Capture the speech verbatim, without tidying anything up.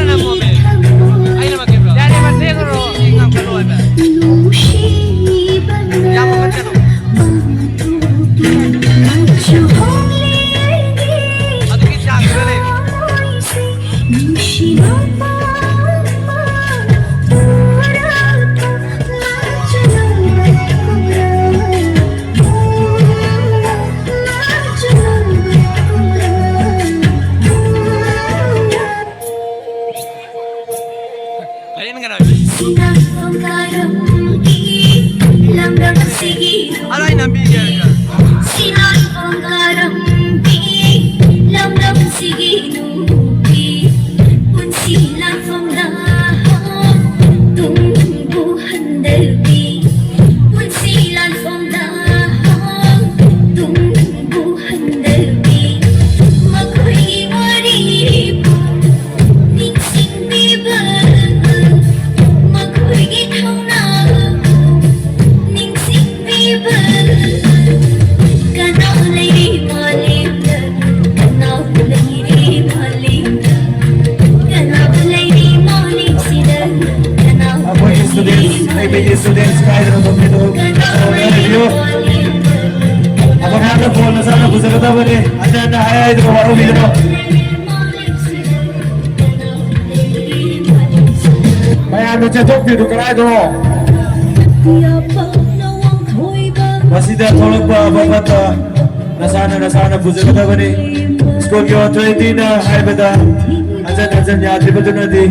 ꯑꯩꯅ ꯃꯇꯦꯛ ꯈꯔꯣ? ꯌꯥꯔꯦ, ꯃꯇꯦꯛ ꯈꯔꯣ꯫ ꯁꯤ ꯉꯥꯡꯈꯠꯂꯣ ꯍꯥꯏꯕ꯫ ꯌꯥꯝ ꯉꯥꯡꯈꯠꯀꯅꯨ꯫ ꯑꯗꯨꯒꯤ ꯆꯥꯡꯗꯨꯗ ꯂꯩ꯫ ꯐꯖꯅ ꯀꯩꯅꯣ꯫ ꯑꯔꯥꯏ ꯅꯝꯕꯤꯒꯦ꯫ ꯑꯩꯈꯣꯏꯒꯤ students, ꯑꯩꯈꯣꯏꯒꯤ students ꯀꯥꯏꯗꯅꯣ ꯐꯝꯃꯤꯗꯣ ꯍꯣꯠꯅꯕꯤꯌꯨ꯫ ꯑꯃꯨꯛ ꯍꯟꯅ ꯐꯣꯟ ꯃꯆꯥꯅ ꯄꯨꯖꯒꯗꯕꯅꯤ꯫ ꯍꯟꯖꯟꯅ ꯍꯥꯏ ꯍꯥꯏꯗꯨꯅ ꯋꯥꯔꯧꯕꯤꯒꯅꯨ꯫ ꯃꯌꯥꯝꯅ ꯆꯦꯟꯊꯣꯛꯄꯤꯗꯨ ꯀꯗꯥꯏꯗꯅꯣ? ꯃꯁꯤꯗ ꯊꯣꯛꯂꯛꯄ ꯑꯐ ꯐꯠꯇ ꯅꯁꯥꯅ ꯅꯁꯥꯅ ꯄꯨꯖꯒꯗꯕꯅꯤ꯫ ꯁ꯭ꯀꯨꯜꯒꯤ ꯑꯣꯊꯣꯔꯤꯇꯤꯅ ꯍꯥꯏꯕꯗ ꯍꯟꯖꯟ ꯍꯟꯖꯟ ꯌꯥꯗ꯭ꯔꯤꯕꯗꯨꯅꯗꯤ